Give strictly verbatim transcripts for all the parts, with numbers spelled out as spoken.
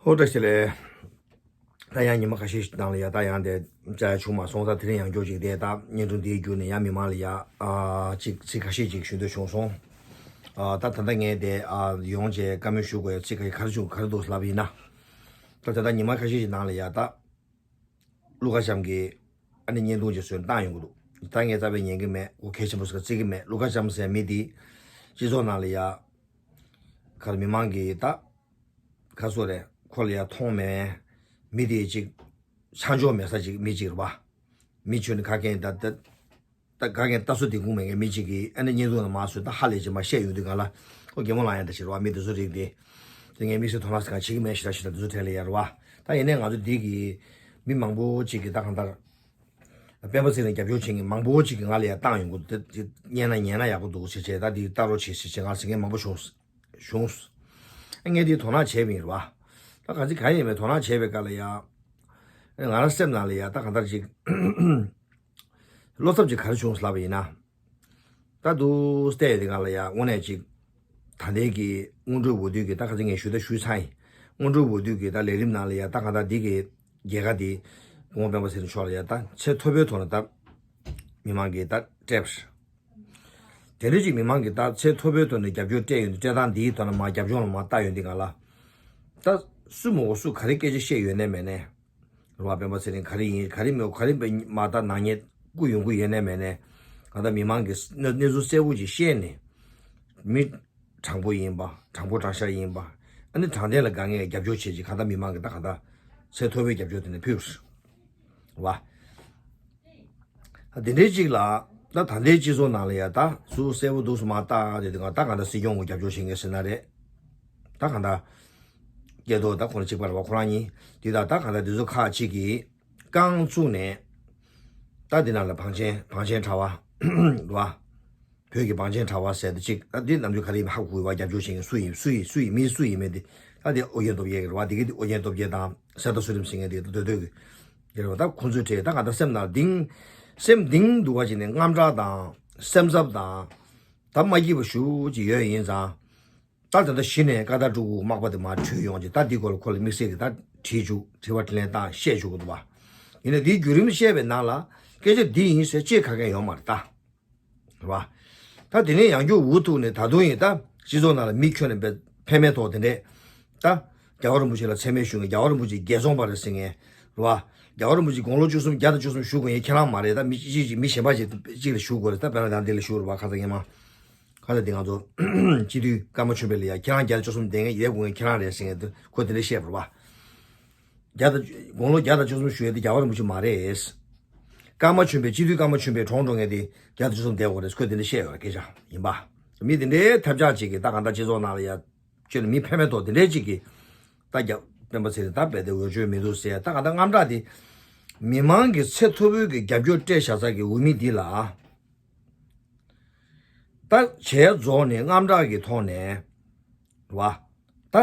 ཨོ་བཀྲ་ཤིས་བདེ་ལེགས། ད་ཡང་ཉི་མ་ཁ་ཤས་ཤིག་ནང་ལ་ཡ་ད་ཡང་དེ་བཅར་ཡ་བྱུང་མ་སོང་། ད་དེ་རིང་ཡང་བསྐྱར་ཅིག་དེ་ད་བརྙན་ཐུང་འདིའི་བརྒྱུད་ནས་ཡང་མི་མང་ལ་ཡ་ཨ་ཅིག་ཚིག་ཁ་ཤས་ཅིག་ཞུ་འདོད་བྱུང་སོང་། ཨ་ད་ད་ལྟ་ངས་དེ་ཨ་ཡོང་བྱས་བཀའ་མོལ་ཞུ་དགོས་ཡ་ཚིག་ཁ་ཤས་ག་རེ་བྱུང་ག་རེ་འདུག་ལབ་ཡིན་ན། ད་ད་ལྟ་ཉི་མ་ཁ་ཤས་ཤིག་ནང་ལ་ཡ་ད་ཀླུ་མཁར་བྱམས་ཀྱིས་ཨ་ནི་བརྙན་ཐུང་ཅིག་བཟོས་བཏང་ཡོང་གི་འདུག་ད་ངས་རྩ་བའི་ཉན་གི་མེད། འོ་གལ་ཆེན་པོ་ཟེར་བརྩི་གི་མེད། ཀླུ་མཁར་བྱམས་ཟེར་མི་འདི་སྤྱི་ཚོགས་ནང་ལ་ཡ་ག་རེ་མི་མང་གིས་ད་ག་སོ་རེད། ཁོ་ལ་ཡ་མཐོང་མེད། མི་དེ་ཅིག་ཆ་འཇོག་མེད་ས་ཅིག་མི་ཅིག་རེད་པ། མི་ཁྱོད་ནི་ག་གེ་ད་ད་ད་ག་གེ་ལྟ་སོ་དེ་ཁུངས་མེད་མཁན་མི་ཅིག་གིས་ཨ་ནི་བརྙན་ཐུང་ལ་མ་བཟོས། ད་ཧ་ལས་ཅིག་མ་བཤད་ཡོང་དུས་ག་ལ་ཨོ་གད་མོ་ལངས་ཡ་ད་ཅིག་རེད་པ། མི་དེ་ཚོ་རིགས་དེ་དེ་ངས་དམིགས་བསལ་དོ་སྣང་ཟེར་ག་བྱེད་ཀྱི་མེད་ཤི་ད་ཤི་ད་དེ་ཚོ་གྲས་ལ་ཡ་རེད་པ། ད་ཡིན་ནའི་ང་ཚོ་འདི་གི་མི་མང་པོ་ཅིག་གིས་ད་གང་ལྟར་སྤེན་པ་ཚེ་རིང་རྒྱབ་སྐྱོར་བྱེད་མཁན་མང་པོ་ཅིག་གིས་ང་ལ་ཡ་བཏང་ཡོང་གི་འདུག་དེ་དེ་ཉན་ན་ཉན་ན་ཡག་པོ་འདུག་ཟེར་བྱས། ད་འདི་ལྟ་རོགས་བྱེད་ཟེར་བྱས་ང་ཟེར་མཁན་མང་པོ་བྱུང་། བྱུང་། ངས་འདི་དོ་སྣང་བྱས་པ་ཡིན་རེད་པ། ད་ག་ཚོད་ག་ཡིན་མིན་དོ་སྣང་བྱས་པའི་སྐབས་ལ་ཡ། ང་རང་སེམས་ནང་ལ་ཡ་ད་གང་ལྟར་ཅིག་བློ་འཚབ་ཅིག་ག་རེ་བྱུང་ལབ་པ་ཡིན་ན། ད་འདུག་སེ་བལྟས་ཡོང་དུས་སྒང་ལ་ཡ་དངོས་གནས་ཅིག་ད་ལྟའི་གི་སྔོན་འགྲོའི་འོས་བསྡུ་གི་ད་ག་ཚོད་ངས་ཞུ་ད་ཞུས་ཚར་ཡིན། སྔོན་འགྲོའི་འོས་བསྡུ་གི་ད་ལས་རིམ་ནང་ལ་ཡ་ད་གང་ལྟར་འདི་གི་རྒྱལ་ཁ་འདི་སྐུ་ངོ་སྤེན་པ་ཚེ་རིང་མཆོག་ལ་ཡ་ད་ཚད་མཐོ་པོའི་ཐོག་ནས་ད་མི་མང་གིས་ད་སྤྲད་པ་རེད། དེ་འདྲ་ཅིག་མི་མང་གིས་ད་ཚད་མཐོ་པོའི་ཐོག་ནས་རྒྱབ་སྐྱོར་སྤྲད་ཡོང་དུས། སྤྲད་སྟངས་འདིའི་ཐོག་ནས་མར་རྒྱབ་ལྗོངས་ལ་མར་བལྟ་ཡོང་དུས་སྒང་ལ། ད་སུ་མོ་གོ་སུ་ག་རེ་སྐད་ཆ་བཤད་ཡོད་ནའི་མེད་ནའི། རེད་པ། སྤེན་པ་ཚེ་རིང་ག་རེ་ཡིན་ག་རེ་མེད་ག་རེ་མ་ད་ནག་ཉེས་བསྐུར་ཡོང་གི་ཡོད་ནའི་མེད་ནའི། གང་ལྟར་མི་མང་གིས་གནས་གནས་ཚུལ་གསལ་པོ་ཅིག་བཤད་ནས་མི་དྲང་པོ་ཡིན་པ། དྲང་པོ་དྲང་བཞག་ཡིན་པ། ཨ་ནི་དྲང་བདེན་ལ་དགའ་ངེས་རྒྱབ་སྐྱོར་བྱེད་ཅིག་གང་ལྟར་མི་མང་གིས་ད་གང་ལྟར་ཚད་མཐོ་པོའི་རྒྱབ་སྐྱོར་དེ་འདྲ་ཕུལ་བ་རེད་པ། ད་དེ་འདྲའི་ཅིག་ལ་ད་ད་ལྟའི་སྤྱི་ཚོགས་ནང་ལ་ཡ་ད་སུ་གསལ་པོ་འདུག་སུ་མ་ད་དེ་དུས་གང་ད་གང་ལྟར་སྲིད་སྐྱོང་གི་རྒྱབ་སྐྱོར་བྱེད་མཁན་ཟེར་ན་རེད། ད་གང་ལྟར་སྐལ་རྡོར་ད་ཁོ་རང་གཅིག་པ་རེད་པ། ཁོ་རང་གཉིས་དེ་ད་ད་གང་ལྟར་དེ་ཚོ་ཁག་ཅིག་གིས་རྐང་བཙུགས་ནས་ད་དེ་ནང་ལ་བང་ཆེན་བང་ཆེན་གྲྭ་པ་རེད་པ། བོད་ཀྱི་བང་ཆེན་གྲྭ་པ་ཟེར་དེ་གཅིག་ད་འདི་ནམ་རྒྱུན་ག་རེ་ཡིན་ཧ་གོ་གི་བ། རྒྱབ་སྐྱོར་བྱེད་མཁན་སུ་ཡིན་སུ་ཡིན་སུ་ཡིན་མི་སུ་ཡིན་མིན་དེ། ད་དེ་ཨོ་རྒྱན་སྟོབས་རྒྱལ་གྱི་རེད་པ། དེ་གི་དེ་ཨོ་རྒྱན་སྟོབས་རྒྱལ་དང་གསེར་རྟ་བསོད་ནམས་ཟེར་མཁན་དེ་སྡོད་སྡོད་ཀྱི་རེད་པ། ད་ཁོང་ཚོའི་གྲས་ད་གང་ལྟར་སེམས་ནང་གཏིང་སེམས་གཏིང་འདུག་པ་ཅིག་ནས་དངངས་སྐྲག་དང་སེམས་འཚབ་དང་ད་མ་སྐྱིད་པ་ཞེ་པོ་ཅིག་ཡོད་ཡིན་ཙང་། ད་ད་ལྟ་གཞི་ནས་ཀ་དག་སྤྲུལ་སྐུ་མག་པ་དེ་མར་བྲོས་ཡོང་ཅིག་ད་འདི་སྐོར་ལ་ཁོ་ལ་དམིགས་བསལ་གྱི་ད་དྲིས་བཅུག་དྲི་བ་དྲིས་ལན་བཏང་བཤད་བཅུག་གི་འདུག་པ། ཡིན་ནའི་འདིའི་བརྒྱུད་རིམ་བཤད་པའི་ནང་ལ་སྐད་ཆ་འདི་ཡིན་ཟེར་ཅེས་ག་གེ་ཡོད་མ་རེད་ད། རེད་པ། ད་དེ་ནས་ཡང་བསྐྱར་འུ་ཐུག་ནས་ད་དུང་ཡིན་ད་སྤྱི་ཚོགས་ནང་ལ་མི་ཁྱོན་ནས་འབད་ཕན་མེད་ཐོག་དེ་འདྲས། ད་རྒྱལ་བ་རིན་པོ་ཆེ་ལ་མཚན་སྨད་ཞུ་མཁན། རྒྱལ་བ་རིན་པོ་ཆེ་རྒྱལ་ཚོང་པ་རེད་ཟེར་མཁན། རེད་པ། རྒྱལ་བ་རིན་པོ་ཆེ་དགུང་ལོ་བཅུ་གསུམ་བརྒྱ་དང་བཅུ་གསུམ་བཞུགས་མཁན་ཁྱེད་རང་མ་རེད། ད་མི་གཅིག་ཅིག་མི་གཞན་པ་ཅིག་ཅིག་ལ་བཞུགས་དགོས་རེད། ད་བེ་ལ་དང་དེ་ལ་བཞུགས་རེད་པ། ཁ་ཚ་ངན་མ། ཁ་ཚ་དེ་ང་ཚོ་སྤྱི་འཐུས་ཀརྨ་ཆོས་འཕེལ་ལ་ཡ་ཁྱེད་རང་བརྒྱ་དང་བཅུ་གསུམ་དེ་ངས་ཡོད་དགོས་མཁན་ཁྱེད་རང་རེད་ཟེར་མཁན་དུ་ཁོས་དེ་འདྲས་བཤད་པ་རེད་པ། བརྒྱ་དང་དགུང་ལོ་བརྒྱ་དང་བཅུ་གསུམ་བཞུགས་ཡས་དེ་རྒྱལ་བ་རིན་པོ་ཆེ་མ་རེད། ཀརྨ་ཆོས་འཕེལ་སྤྱི་འཐུས་ཀརྨ་ཆོས་འཕེལ་གྲོངས་འགྲོ་མཁན་དེ་བརྒྱ་དང་བཅུ་གསུམ་བསྡད་དགོས་རེད། ཁོས་དེ་འདྲ་བཤད་ཡོད་རེད། སྐད་ཆ་ཡིན་པ། མི་དེ་འདྲའི་ཐབས་ཆག་ཅིག་གིས་ད་གང་ལྟར་སྤྱི་ཚོགས་ནང་ལ་ཡ་ཁྱོད་ནི་མི་ཕན་མེད་ཐོག་དེ་འདྲའི་ཅིག་གིས་ད་རྒྱ་སྤེན་པ་ཚེ་རིང་ད་རྦད་དེ་འོས་ཆོས་མི་འདུག་ཟེར། ད་གང་ལྟར་དངངས་སྐྲག་དེ་མི་མང་གི་ཚད་མཐོ་པོའི་གི་རྒྱབ་སྐྱོར་སྤྲད་བཞག་ས་གི་འོས་མི་འདི་ལ། ད་བྱས་རྫོགས་ནས་དངངས་སྐྲག་གི་ཐོག་ནས་རེད་པ། ད་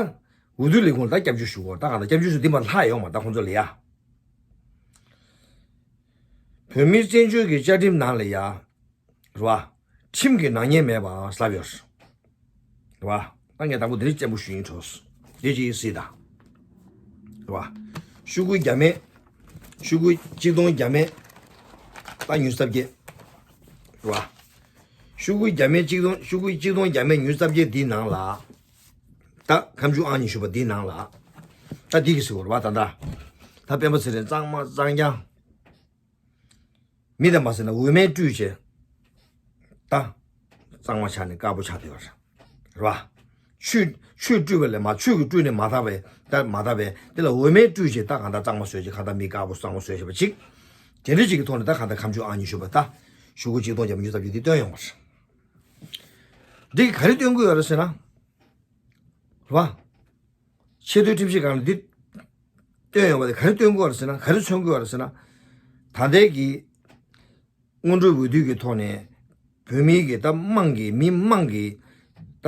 འོས་བསྡུ་ལས་ཁུངས་ལ་ད་སྐྱབས་བཅོལ་ཞུ་དགོས། ད་གང་ལྟར་སྐྱབས་བཅོལ་ཞུ་འདི་མ་ལྷག་ཡོང་མ། ད་ཁོང་ཚོ་ལ་ཡ། བོད་མིའི་བཙན་བྱོལ་གྱི་བཅའ་ཁྲིམས་ནང་ལ་ཡ། རེད་པ། ཁྲིམས་ཀྱི་ནག་ཉེས་མེད་པ་ལབ་ཡོད་རེད་པ། ད་ངས་དང་པོ་འདི་རིགས་བཙན་པོ་ཞུ་ཡིན་འགྲོ། འདི་ཅིག་གཟིགས་དང་། རེད་པ། ཤོག་གུ་བརྒྱ་མེད། ཤོག་གུ་གཅིག་སྟོང་བརྒྱ་མེད། ད་ཉུལ་རྩ་བརྒྱད། རེད་པ། ཤོག་གུ་བརྒྱ་མེད་གཅིག་སྟོང་། ཤོག་གུ་གཅིག་སྟོང་བརྒྱ་མེད་ཉུལ་རྩ་བརྒྱད་འདིའི་ནང་ལ། ད་ཁ་མཆུ་ཨང་ཉི་ཤུ་པ་འདིའི་ནང་ལ། ད་འདི་གི་ཟེར་བ་རེད་པ། ད་ད། ད་སྤེན་པ་ཚེ་རིང་གཙང་མ་གཙང་རྐྱང་། མི་དེ་མ་ཟེར་ན་འོས་མིར་སྤྲུལ་བྱས། ད་གཙང་མ་ཆགས་ནས་དཀར་པོ་ཆགས་བསྡད་པ་རེད། རེད་པ། ཆོས་ཆོས་སྤྲུལ་པ་ལས་མ། ཆོས་ཀྱི་སྤྲུལ་ནས་མ་དག་པས། ད་མ་དག་པས་དེ་ལ་འོས་མིར་སྤྲུལ་བྱས། ད་གང་ལྟར་གཙང་མ་བཟོས་བྱས། གང་ལྟར་མི་དཀར་པོ་གཙང་མ་བཟོས་བྱས་པ་ཅིག་དེ་འདྲ་ཅིག་གི་ཐོག་ནས་ད་གང་ལྟར་ཁ་མཆུ་ཨང་ཉི་ཤུ་པ་ད་ཤོག་གུ་གཅིག་སྟོང་བརྒྱ་མེད་ཉུལ་རྩ་བརྒྱད་འདི་བཏོན་ཡོང་བ་རེད། འདི་གིས་ག་རེ་སྟོན་གྱི་ཡོད་རེད་ཟེར་ན། རེད་པ། ཆེས་མཐོའི་ཁྲིམས་ཞིབ་ཁང་ལ་འདི་བཏོན་ཡོང་བ་དེ་ག་རེ་སྟོན་གྱི་ཡོད་རེད་ཟེར་ན། ག་རེ་མཚོན་གྱི་ཡོད་རེད་ཟེར་ན། ད་ལྟའི་གི་སྔོན་འགྲོའི་འོས་བསྡུ་གི་ཐོག་ནས་བོད་མིའི་གི་ད་དམངས་ཀྱི་མི་དམངས་ཀྱི་ད་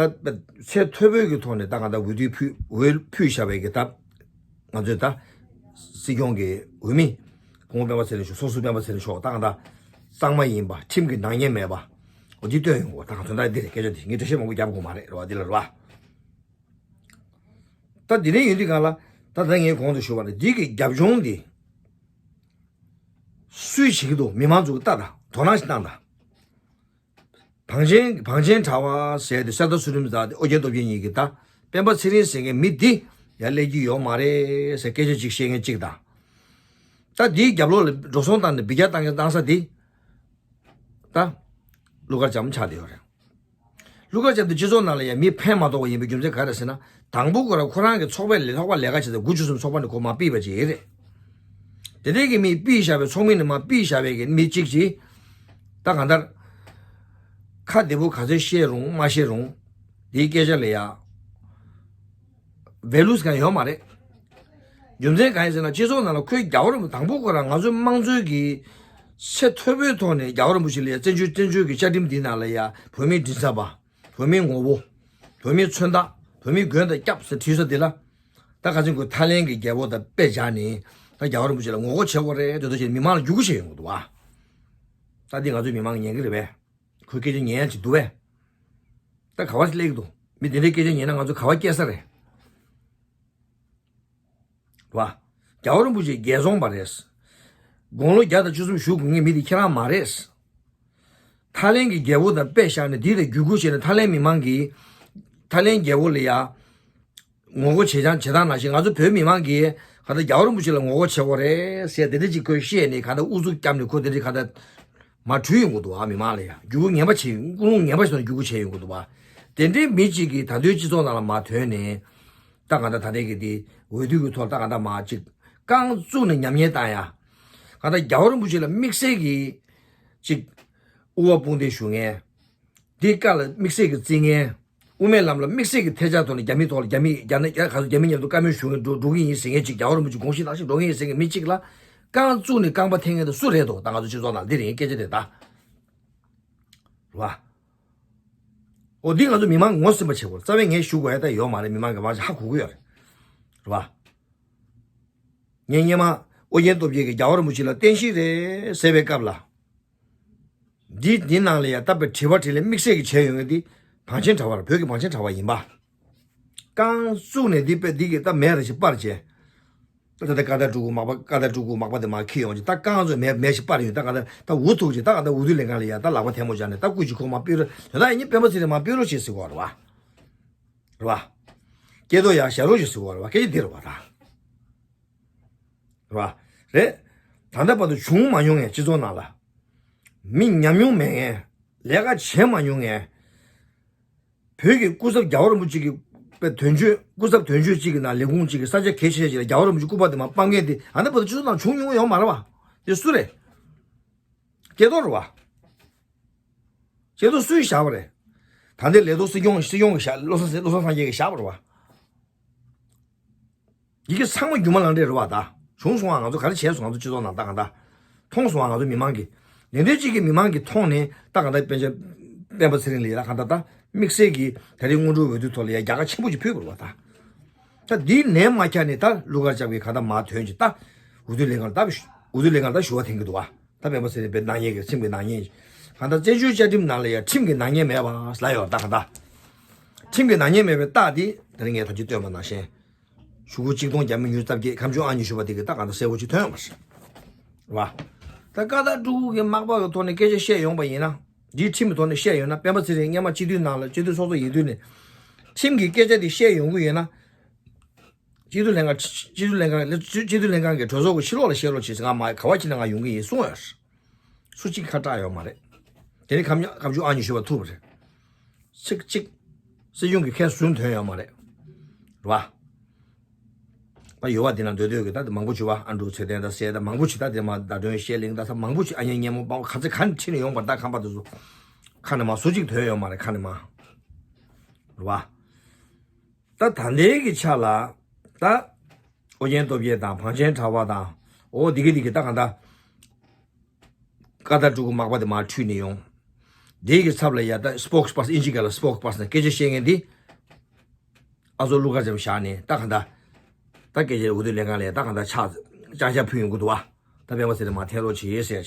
ཚད་མཐོ་པོའི་གི་ཐོག་ནས་ད་གང་ལྟར་འོས་བསྡུ་ཕུལ། འོས་ཕུལ་བཞག་པའི་གི་ད་ང་ཚོའི་ད་སྲིད་སྐྱོང་གི་འོས་མི་སྐུ་ངོ་སྤེན་པ་ཚེ་རིང་མཆོག་སོ་སོ་སྤེན་པ་ཚེ་རིང་མཆོག་ད་གང་ལྟར་གཙང་མ་ཡིན་པ། ཁྲིམས་ཀྱི་ནག་ཉེས་མེད་པ། འོ་འདི་བཏོན་ཡོང་བ། ད་གང་དོན་དག་འདི་རེད། སྐད་ཆ་འདི་ངས་འགྲེལ་བཤད་མང་པོ་རྒྱབ་དགོས་མ་རེད། རེད་པ། འདི་ལ་རེད་པ། ད་འདི་ནས་ཡིན་དུས་གང་ལ། ད་ལྟ་ངས་གོང་དུ་ཞུས་པ་ནི་འདི་གི་རྒྱབ་ལྗོངས་འདི་སུས་བྱེད་ཀྱི་འདུག་མི་མང་ཚོ་གིས་ལྟ་དང་དོ་སྣང་ཞིག་གནང་དང་། བང་ཆེན་བང་ཆེན་གྲྭ་པ་ཟེར་ཏེ་གསེར་རྟ་ཚུལ་ཁྲིམས་དང་ཨོ་རྒྱན་སྟོབས་རྒྱལ་གཉིས་ཀྱིས་ད་སྤེན་པ་ཚེ་རིང་ཟེར་མཁན་མི་འདི་ཡར་སླེབས་ཀྱི་ཡོད་མ་རེད་ཟེར་སྐད་ཆ་ཅིག་བཤད་མཁན་གཅིག་དང་། ད་འདིའི་རྒྱབ་ལོགས་ལ་འགྲོ་སོང་བཏང་ནས་འབུད་རྒྱག་བཏང་མཁན་བཏང་ས་འདི་ད་ཀླུ་མཁར་བྱམས་ཆགས་བསྡད་ཡོད་རེད། ཀླུ་མཁར་བྱམས་དེ་སྤྱི་ཚོགས་ནང་ལ་ཡང་མི་ཕན་མ་ཐོགས་པ་ཡིན་པའི་རྒྱུ་མཚན་ག་རེ་ཟེར་ན། དང་པོ་ཁོ་རང་ཁོ་རང་གི་ཚོགས་པའི་ལས་ཚོགས་པ་ལས་ཀ་བྱེད་དུས་དགུ་བཅུ་གསུམ་ཚོགས་པ་ནས་ཁོ་མར་ཕུད་པ་ཅིག་རེད། དེ་འདྲའི་གི་མི་ཕུད་བཞག་པའི་ཚོགས་མི་ནས་མར་ཕུད་བཞག་པའི་གི་མི་གཅིག་ཅིག་ད་གང་ལྟར་ཁ་བདེ་པོ་ག་ཚོད་བཤད་རུང་མ་བཤད་རུང་དེའི་སྐད་ཆ་ལ་ཡ་ཝེ་ལུས་གང་ཡོད་མ་རེད། རྒྱུ་མཚན་གང་ཡིན་ཟེར་ན་སྤྱི་ཚོགས་ནང་ལ་ཁོའི་རྒྱལ་བ་རིན་པོ་དང་པོ་ཁོ་རང་ང་ཚོའི་དམངས་གཙོའི་གི་ཚད་མཐོ་པོའི་ཐོག་ནས་རྒྱལ་བ་རིན་པོ་ཆེ་ལ་ཡ་བཙན་བྱོལ་བཙན་བྱོལ་གྱི་བཅའ་ཁྲིམས་འདི་ནང་ལ་ཡ་བོད་མིའི་མགྲིན་ཚབ་པ། བོད་མིའི་ངོ་བོ། བོད་མིའི་མཚོན་རྟགས། བོད་མིའི་མགོན་དང་སྐྱབས་ཟེར་བྲིས་ས་འདི་ལ། ད་ག་ཚོད་ཁོས་ཐའི་ལེན་གྱི་རྒྱལ་པོ་དང་དཔེ་སྦྱར་ནས་ད་རྒྱལ་བ་རིན་པོ་ཆེ་ལ་ངོ་རྒོལ་བྱེད་དགོས་རེད་དེ་ཚོ་བྱས་མི་མང་ལ་རྒྱུག་ཁུལ་བྱས་ཡོང་གི་འདུག་བ། ད་འདི་ང་ཚོའི་མི་མང་གིས་ཉན་གི་རེད་པས། ཁོའི་སྐད་ཆ་ཉན་ཡ་ཅིག་འདུག་བས། ད་ག་བ་ཞིག་སླེབས་ཀྱི་འདུག་མི་དེ་འདྲའི་སྐད་ཆ་ཉན་ན་ང་ཚོ་ག་བ་སྐྱེལ་ས་རེད། བ། རྒྱལ་བ་རིན་པོ་ཆེ་རྒྱལ་སོང་བ་རེད། དགུང་ལོ་བརྒྱ་དང་བཅུ་གསུམ་བཞུགས་དགོས་མཁན་མི་དེ་ཁྱེད་རང་མ་རེད། ཐའི་ལེན་གྱི་རྒྱལ་པོ་དང་དཔེ་བཞག་ནས་འདི་ལ་བརྒྱུད་སྐུར་བྱས་ནས་ཐའི་ལེན་མི་མང་གིས་ཐའི་ལེན་རྒྱལ་པོ་ལ་ཡ་ངོ་རྒོལ་བྱེད་ཅང་བྱེད་སྟངས་ནང་བཞིན་ང་ཚོ་བོད་མི་མང་གིས་ག་ད་རྒྱལ་བ་རིན་པོ་ཆེ་ལ་ངོ་རྒོལ་བྱེད་དགོས་རེད་ཟེར་དེ་འདྲ་ཅིག་ཁོས་བཤད་ནས་ག་ད་ཨུ་ཚུགས་བརྒྱབ་ནས་ཁོ་དེ་འདྲ་ག་ད་མར་བྲུས་ཡོང་གི་འདུག་བ། མི་མང་ལ་ཡ་བརྒྱུད་སྐུར་ངན་པ་བྱེད་ཀུན་སློང་ངན་པ་ཞིག་ཐོག་ནས་བརྒྱུད་སྐུར་བྱས་ཡོང་གི་འདུག་བ། དེ་འདྲའི་མི་གཅིག་གིས་ད་དུང་སྤྱི་ཚོགས་ནང་ལ་མར་ཐོན་ནས། ད་གང་ལྟར་ད་ལྟའི་གི་དེ་འོས་བསྡུ་གི་ཐོག་ད་གང་ལྟར་མར་ཅིག་རྐང་བཙུགས་ནས་ཉམས་ཉེས་བཏང་ཡ། གང་ལྟར་རྒྱལ་བ་རིན་པོ་ཆེ་ལ་དམིགས་བསལ་གྱི་ཅིག་དབུ་བ་དཔུང་འདེགས་ཞུ་མཁན། དེའི་བཀའ་ལ་དམིགས་བསལ་གྱི་བརྩི་མཁན། དབུ་མའི་ལམ་ལ་དམིགས་བསལ་གྱི་ཐལ་ཆ་ཐོག་ནས་རྒྱ་མིའི་ཐོག་ལ་རྒྱ་མི་རྒྱ་ནག་རྒྱ་ག་ཚོད་རྒྱ་མི་མཉམ་དུ་བཀའ་མོལ་ཞུ་མཁན་འགྲོ་འགྲོ་གི་ཡིན་ཟེར་མཁན་ཅིག་རྒྱལ་བ་རིན་པོ་ཆེ་དགོངས་བཞེས་གནང་བཞིན་འགྲོ་མཁན་ཡིན་ཟེར་མཁན་མི་གཅིག་ལ་རྐང་བཙུགས་ནས་རྐང་པ་འཐེན་མཁན་དེ་སུ་རེད་དོ། ད་ང་ཚོ་སྤྱི་ཚོགས་ནང་འདི་རེད་སྐད་ཆ་དེ་ད། རེད་བ། འོ་འདི་ང་ཚོ་མི་མང་ངོ་ཟིན་པ་བྱེད་དགོས། རྩ་བའི་ངས་ཞུ་དགོས་ཡ་ད་ཡོད་མ་རེད། མི་མང་གི་མང་ཆེ་ཧ་གོ་གི་ཡོད་རེད། རེད་བ། ངས་སྔོན་མ་ཨོ་རྒྱན་སྟོབས་རྒྱལ་གྱིས་རྒྱལ་བ་རིན་པོ་ཆེ་ལ་བསྟན་བཤིག་རེད་ཟེར་བའི་སྐབས་ལ། འདི་འདི་ནང་ལ་ཡ་ད་པའི་དྲི་བ་དྲིས་ལན་དམིགས་བསལ་གྱི་བྱས་ཡོང་གི་འདི་བང་ཆེན་གྲྭ་པ་རེད། བོད་ཀྱི་བང་ཆེན་གྲྭ་པ་ཡིན་པ། རྐང་བཙུགས་ནས་འདི་པའི་འདི་གི་ད་མེ་རེ་ཞིག་སྤར་བྱས། ད་ད་ཀ་དག་སྤྲུལ་སྐུ་མག་པ་ཀ་དག་སྤྲུལ་སྐུ་མག་པ་དེ་མར་འཁྱེར་ཡོང་ཅིག་ད་རྐང་ཚོས་མེ་མེ་ཞིག་སྤར་ཡོང་ད་ག་ད་ད་འུ་ཐུག་ཅིག་ད་ག་ད་འུ་ཐུག་ལེན་གང་ལ་ཡ་ད་ལག་པ་ཐལ་མོ་སྦྱར་ནས་ད་སྐུ་མཁྱེན་ཁོང་མར་ཕེབས་རོགས། དོན་དག་ཡིན་ཉིན་སྤེན་པ་ཚེ་རིང་མར་ཕེབས་རོགས་ཞེས་ཟེར་གོ་རེད་བ། རེད་བ། སྐྱེ་རྡོ་ཡར་བཞག་རོགས་ཞེས་ཟེར་གོ་རེད་བ། སྐད་ཆ་འདི་རེད་བ་ད། རེད་བ། རེད། ད་ལྟ་བར་དུ་བྱུང་མ་མྱོང་ངས་སྤྱི་ཚོགས་ནང་ལ། མི་ཉམས་མྱོང་མེད་ངས། ལས་ཀ་བྱས་མ་མྱོང་ངས། བོད་ཀྱི་སྐུ་ཚབ་རྒྱལ་བ་རིན་པོ་ཆེ་གི་པའི་དོན་གཅོད་སྐུ་ཚབ་དོན་གཅོད་ཅིག་གི་ནང་ལས་ཁུངས་ཅིག་གི་ས་ཆ་གལ་ཆེ་ཤོས་ཅིག་ལ་རྒྱལ་བ་རིན་པོ་ཆེ་སྐུ་པར་དེ་མར་སྤར་མཁན་དེ་ཨ་ནི་བར་དུ་སྤྱི་ཚོགས་ནང་བྱུང་མྱོང་ཡོད་མ་རེད་བ། དེ་སུ་རེད། སྐྱེ་རྡོ་རེད་བ། སྐྱེ་རྡོ་སུས་བཞག་པ་རེད། ད་ལྟའི་ལས་ཐོག་སྲིད་སྐྱོང་སྲིད་སྐྱོང་གི་བཞག་བློ་བཟང་བློ་བཟང་སངས་རྒྱས་ཀྱིས་བཞག་པ་རེད་བ། ཡི་གེ་ཚང་མ་སྒྱུ་མ་ལང་ཀྲས་རེད་བ་ད། བྱུང་སོང་བ་ང་ཚོ་ག་རེ་བྱས་སོང་ང་ཚོ་སྤྱི་ཚོགས་ནང་ད་གང་ལྟར། མཐོང་སོང་བ་ང་ཚོ་མི་མང་གིས། ལན་འདེབས་གཅིག་གི་མི་མང་གིས་མཐོང་ནས་ད་གང་ལྟར་སྤེན་ཆ་སྤེན་པ་ཚེ་རིང་ལགས་ལ་གང་ལྟར་ད་དམིགས་བསལ་གྱིས་ད་རེས་སྔོན་འགྲོའི་འོས་བསྡུ་ཐོག་ལ་ཡ་རྒྱལ་ཁ་ཆེན་པོ་ཅིག་ཕུལ་དགོས་རེད་བ་ད། ད་འདི་ནས་མ་ཁྱག་ནས་ད་ཀླུ་མཁར་བྱམས་ཀྱིས་གང་ལྟར་མར་ཐོན་ཅིག་ད། འོས་བསྡུ་ལས་ཁང་ད་འོས་བསྡུ་ལས་ཁང་ད་ཞུ་བ་འཐེན་གྱི་འདུག་བ། ད་སྤེན་པ་ཚེ་རིང་པའི་ནག་ཉེས་ཀྱི་ཁྲིམས་ཀྱི་ནག་ཉེས། གང་ལྟར་བཙན་བྱོལ་བཅའ་ཁྲིམས་ནང་ལ་ཡ་ཁྲིམས་ཀྱི་ནག་ཉེས་མེད་པ་ལ་ཡོད་ད་གང་ལྟར། ཁྲིམས་ཀྱི་ནག་ཉེས་མེད་པའི་རྟགས་འདི་ད་རིང་ངས་ད་ཅི་སྟོན་པ་ནང་བཞིན། གཞུག་གུ་གཅིག་སྟོང་བརྒྱ་མེད་ཉུང་ཙམ་སྐྱེས་ཁ་མཆུ་ཨང་ཉི་ཤུ་པ་དེ་གི་ད་གང་ལྟར་གསལ་པོ་ཅིག་ཐོན་ཡོང་བ་རེད། རེད་བ། ད་ཀ་དག་སྤྲུལ་སྐུ་གི་མག་པ་གི་ཐོག་ནས་སྐད་ཆ་བཤད་ཡོང་པ་ཡིན་ན། འདིའི་ཁྲིམས་ཀྱི་ཐོག་ནས་བཤད་ཡོང་ན་སྤེན་པ་ཚེ་རིང་སྔོན་མ་སྤྱི་འཐུས་ནང་ལ་སྤྱི་འཐུས་ཚོགས་གཙོ་ཡིན་དུས་ནས། ཁྲིམས་ཀྱི་སྐད་ཆ་དེ་བཤད་ཡོང་གི་ཡོད་ན། སྤྱི་འཐུས་ལྷན་ཁང་སྤྱི་འཐུས་ལྷན་ཁང་སྤྱི་འཐུས་ལྷན་ཁང་གི་གྲོས་ཚོགས་ཀྱི་ཕྱི་ལོགས་ལ་བཤད་རོགས་བྱེད་ཟེར་ང་མ་ག་བ་ཕྱིན་ན་ང་ཡོང་གི་ཡིན་གསུངས་ཡོད་རེད། སུ་གཅིག་ཁ་གྲག་ཡོད་མ་རེད། དེ་ནི་ཁ་མཉམ་ཁ་མཆུ་ཨང་ཉི་ཤུ་པ་ཐུག་པ་རེད། ཚིག་གཅིག་སྲིད་གཞུང་གི་ཁས་ཟུར་འདོན་ཡོད་མ་རེད། རེད་བ། ད་ཡོད་བ་དེ་ན་འདོད་འདོད་ཀྱི་ད་དེ་མང་པོ་བྱུང་བ་ཨ་འབྲུག་ཚེ་བརྟན་ད་སྲས་ད་མང་པོ་ཞིག་ད་དེ་མ་ད་དོན་བཤད་གླིང་ད་ས་མང་པོ་ཞིག་ཨ་མྱེས་སྙེ་མོ་པང་ག་ཚེ་ག་ནས་ཁྲིད་ནས་ཡོང་པ་ད་ཁམས་པ་དེ་ཚོ་ཁ་ནས་མ་སུ་གཅིག་དོན་ཡོད་མ་རེད་ཁ་ནས་མ། རེད་བ། ད་ད་ལྟའི་གི་ཆ་ལ་ད་ཨོ་རྒྱན་སྟོབས་རྒྱལ་དང་བང་ཆེན་གྲྭ་པ་དང་ཨོ་དེ་གི་དེ་གི་ད་གང་ད་ཀ་དག་སྤྲུལ་སྐུ་མག་པ་དེ་མར་ཁྲུས་ནས་ཡོང་། དེ་གི་ཚབ་ལ་ཡ་ད་སྤོག་སི་པར་སན་ཨིན་ཇི་སྐད་ལ་སྤོག་སི་པར་སན་སྐད་ཆ་བཤད་མཁན་དེ་ཨ་ཚོ་ཀླུ་མཁར་བྱམས་བཞག་ནས་ད་གང་ད་ད་སྐད་ཆ་འོས་བསྡུ་ལས་ཁང་ལ་ཡ་ད་གང་ད་ཕྱག་ཅག་ཅག་ཕུལ་ཡོང་གི་འདུག་བ། ད་སྤེན་པ་ཚེ་རིང་མར་འཐེན་རོགས་བྱེད་ཟེར་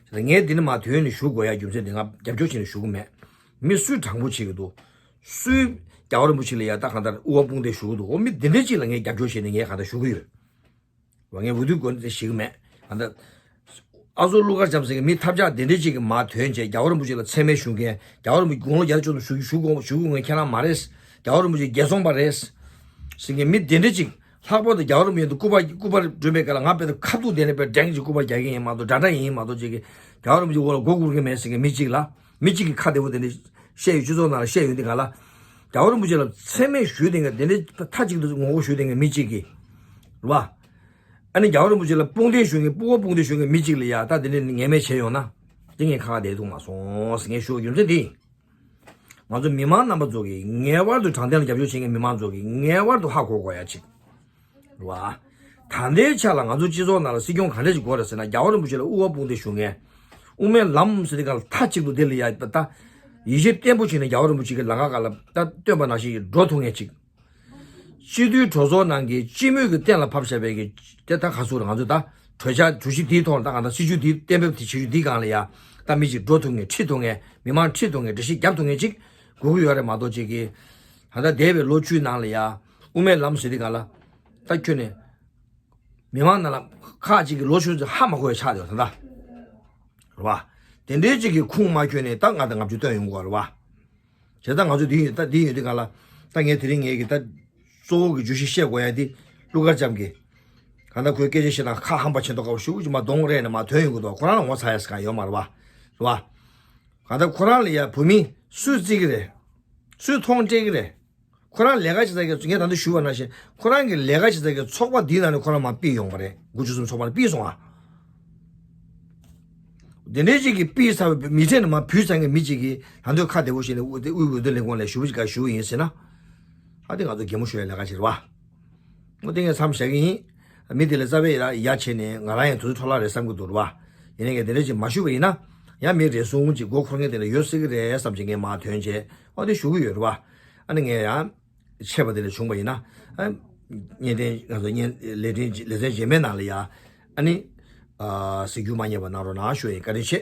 བྱས། ངས་འདི་ནས་མར་དོན་ནས་ཞུ་དགོས་ཡ་རྒྱུ་མཚན་འདི་ང་རྒྱབ་སྐྱོར་བྱས་ནས་ཞུ་གི་མེད། མི་སུས་དྲང་པོ་བྱེད་ཀྱི་འདུག་སུས་ རྒྱལ་བ་རིན་པོ་ཆེ་ལ་ཡ་ད་གང་ལྟར་དབུ་བ་དཔུང་འདེགས་ཞུ་གི་འདུག་འོ་མི་དེ་འདྲས་ཅིག་ལ་ངས་རྒྱབ་སྐྱོར་བྱས་ནས་ངས་གང་ལྟར་ཞུ་གི་ཡོད། ངས་འོས་བསྡུའི་སྒོ་ནས་ཞུ་གི་མེད། གང་ལྟར་ཨ་ཟོ་ཀླུ་མཁར་བྱམས་ཟེར་མཁན་མི་ཐབས་ཆག་དེ་འདྲས་ཅིག་གི་མར་ཐོན་བྱས་རྒྱལ་བ་རིན་པོ་ཆེ་ལ་མཚན་སྨད་ཞུ་མཁན། རྒྱལ་བ་རིན་པོ་ཆེ་དགུང་ལོ་བརྒྱད་ཅུ་ཙམ་བཞུགས་བཞུགས་དགོངས་བཞུགས་དགོས་མཁན་ཁྱེད་རང་མ་རེད། རྒྱལ་བ་རིན་པོ་ཆེ་རྒྱལ་སྲུང་པ་རེད་ཟེར་མཁན་མི་དེ་འདྲས་ཅིག་ལྷག་པར་དུ་རྒྱལ་བ་རིན་པོ་ཆེ་མཉམ་དུ་སྐུ་པར་སྐུ་པར་སྒྲོན་པའི་སྐབས་ལ་ང་དཔེ་ཁ་ཐུག་དེ་ནས་དཔེ་འགྲེང་གཅིག་སྐུ་པར་རྒྱག་གི་ཡིན་མ་གཏོགས་འདྲ་འདྲ་ཡིན་མ་གཏོགས་ཅིག་གི་རྒྱལ་བ་རིན་པོ་ཆེ་འོག་ལ་མགོ་སྒུར་གི་མེད་ཟེར་མཁན་མི་གཅིག་ལ། མི་གཅིག་གིས་ཁ་བདེ་པོ་དེ་འདྲ་བཤད་ཡོད། སྤྱི་ཚོགས་ནང་ལ་བཤད་ཡོད་འདི་ག་ལ། རྒྱལ་བ་རིན་པོ་ཆེ་ལ་མཚན་སྨད་ཞུས་དེ་འདྲ་དེ་འདྲ་མཐའ་གཅིག་ཏུ་ངོ་རྒོལ་ཞུས་དེ་འདྲ་མི་གཅིག་གིས། རེད་བ། ཨ་ནི་རྒྱལ་བ་རིན་པོ་ཆེ་ལ་དཔུང་འདེགས་ཞུ་མཁན་དབུ་བ་དཔུང་འདེགས་ཞུ་མཁན་མི་གཅིག་ལ་ཡ་ད་དེ་འདྲ་ངན་སྨྲས་བྱས་ཡོང་ན། དེ་ངས་ཁ་ཁ་བསྡད་ཐུབ་མ་སོང་ཟེར་ངས་ཞུ་རྒྱུ་མཚན་དེ་ཡིན། ང་ཚོ་མི་མང་རྣམ་པ་ཚོ་གིས་ངེས་པར་དུ་དྲང་བདེན་ལ་རྒྱབ་སྐྱོར་བྱེད་མཁན་མི་མང་ཚོ་གིས་ངེས་པར་དུ་ཧ་གོ་དགོས་ཡ་གཅིག་རེད་བ། ད་ལྟའི་ཆ་ལ་ང་ཚོ་སྤྱི་ཚོགས་ནང་ལ་སྲིད་སྐྱོང་ག་འདྲ་ཞིག་དགོས་རེད་ཟེར་ན། རྒྱལ་བ་རིན་པོ་ཆེ་ལ་དབུ་བ་དཔུང་འདེགས་ཞུ་མཁན། དབུ་མའི་ལམ་ཟེར་དེ་ག་ལ་མཐའ་གཅིག་ཏུ་དེ་ལ་ཡ་ད་ཡིད་ཆེས་བརྟན་པོ་བྱས་ནས་རྒྱལ་བ་རིན་པོ་ཆེ་གི་ལམ་ཁ་སྒང་ལ་ད་སྟོན་པ་ནང་བཞིན་གྱི་འགྲོ་ཐུབ་མཁན་གཅིག་སྤྱི་འཐུས་གྲོས་ཚོགས་ནང་གི་སྤྱི་མོས་ཀྱི་གཏན་ལ་ཕབ་བཞག་པའི་གི་དེ་ད་ག་ཚོད་རེད། ང་ཚོ་ད་གྲོས་འཆར་གྲོས་གཞི་དེའི་ཐོག་ལ་ད་གང་ལྟར་སྲིད་ཇུས་དེའི་གཏན་འབེབས་དེ་བྱེད་རྒྱུ་དེའི་སྒང་ལ་ཡ་ད་མི་གཅིག་འགྲོ་ཐུབ་མཁན་ཁྲིད་ཐུབ་མཁན་མི་མང་ཁྲིད་ཐུབ་མཁན་འགྲེལ་བཤད་རྒྱབ་ཐུབ་མཁན་གཅིག་དགོས་ཀྱི་ཡོད་རེད་མ་གཏོགས་ཅིག་གི་ད་ལྟ་འདས་པའི་ལོ་བཅུའི་ནང་ལ་ཡ་དབུ་མའི་ལམ་ཟེར་དེ་ག་ལ་ད་ཁྱོན་ནས་མི་མང་ནང་ལ་ཁག་ཅིག་གི་ལོ་གཞོན་ཚོས་ཧ་མ་གོ་བའི་ཆགས་བསྡད་ཡོད་ད་ལྟ་རེད་བ། དེ་འདྲའི་ཅིག་གི་ཁུངས་མ་འཁྱོལ་ནས་ད་ང་དང་ལྔ་བཅུ་བཏོན་ཡོང་དགོས་རེད་བ། བྱས་ཙང་ང་ཚོ་འདི་ཡོད་ད་འདི་ཡོད་འདི་ག་ལ། ད་ངས་དེ་རིང་ངས་ཀྱི་ད་གཙོ་བོ་གི་བརྗོད་གཞི་བཤད་དགོས་ཡ་འདི་ཀླུ་མཁར་བྱམས་ཀྱི་གང་ལྟར་ཁོའི་སྐད་ཆ་བཤད་སྟངས་ཁ་ཧམ་པ་བྱེད་མདོག་ཁ་པོ་ཞེ་པོ་ཅིག་མར་གདོང་རས་ནས་མར་ཐོན་ཡོང་གི་འདུག་ཁོ་རང་ལ་ངོ་ཚ་ཡ་ཟེར་གང་ཡོད་མ་རེད་བ། རེད་བ། གང་ལྟར་ཁོ་རང་ལ་ཡ་བོད་མི་སུས་བརྩི་གི་རེད། སུས་མཐོང་སྤྲད་གི་རེད། ཁོ་རང་ལས་ཀ་བྱེད་ས་གི་ངས་ད་ལྟ་ཞུས་པ་ནང་བཞིན་ཁོ་རང་གི་ལས་ཀ་བྱེད་ས་གི་ཚོགས་པ་འདིའི་ནང་ནས་ཁོ་རང་མར་ཕུད་ཡོང་བ་རེད། དགུ་བཅུ་གསུམ་ཚོགས་པ་ནས་ཕུད་སོང་ཨ། དེ་འདྲའི་ཅིག་གིས་ཕུད་ཚར་བའི་མི་ཚེ་ནས་མར་བུད་ཚར་མཁན་མི་གཅིག་གིས་ད་དུང་ཁ་བདེ་པོ་བྱས་ནས་དབུས་དབུས་འོས་བསྡུ་ལས་ཁུངས་ལ་ཞུ་བ་ཞིག་ག་ཞུ་གི་ཡིན་ཟེར་ན། ཨ་དེ་ང་ཚོ་གད་མོ་ཤོར་ཡ་ལས་ཀ་ཞིག་རེད་བ། འོ་དེ་ངས་མཚམས་བཞག་གི་ཡིན། མི་དེ་ལ་རྩ་བའི་ཡ་ཡ་བྱས་ནས་ང་རང་ཡང་དུས་ཚོད་འཕྲོ་བརླག་རེད་བསམ་གི་འདུག་རེད་བ། ཡིན་ནའི་ངས་དེ་འདྲ་ཅིག་མ་ཞུས་པ་ཡིན་ན། ཡང་མི་རེ་ཟུང་ཅིག་མགོ་འཁོར་མཁན་དེ་འདྲ་ཡོད་སྲིད་གི་རེད་བསམ་བྱས་ངས་མར་ཐོན་བྱས་འོ་དེ་ཞུ་གི་ཡོད་རེད་བ། ཨ་ནི་ངས་ཡང་། ཆད་པ་དེ་ལས་བྱུང་བ་ཡིན་ན། ཨ། བརྙན་འཕྲིན་ང་ཚོ་བརྙན་ལས་འཕྲིན་ལེ་ཚན་རྗེས་མའི་ནང་ལ་ཡ། ཨ་ནི། ཨ། གཟིགས་རྒྱུ་མ་བསྙེལ་བ་གནང་རོགས་གནང་ཞུ་ཡིན། བཀའ་དྲིན་ཆེ།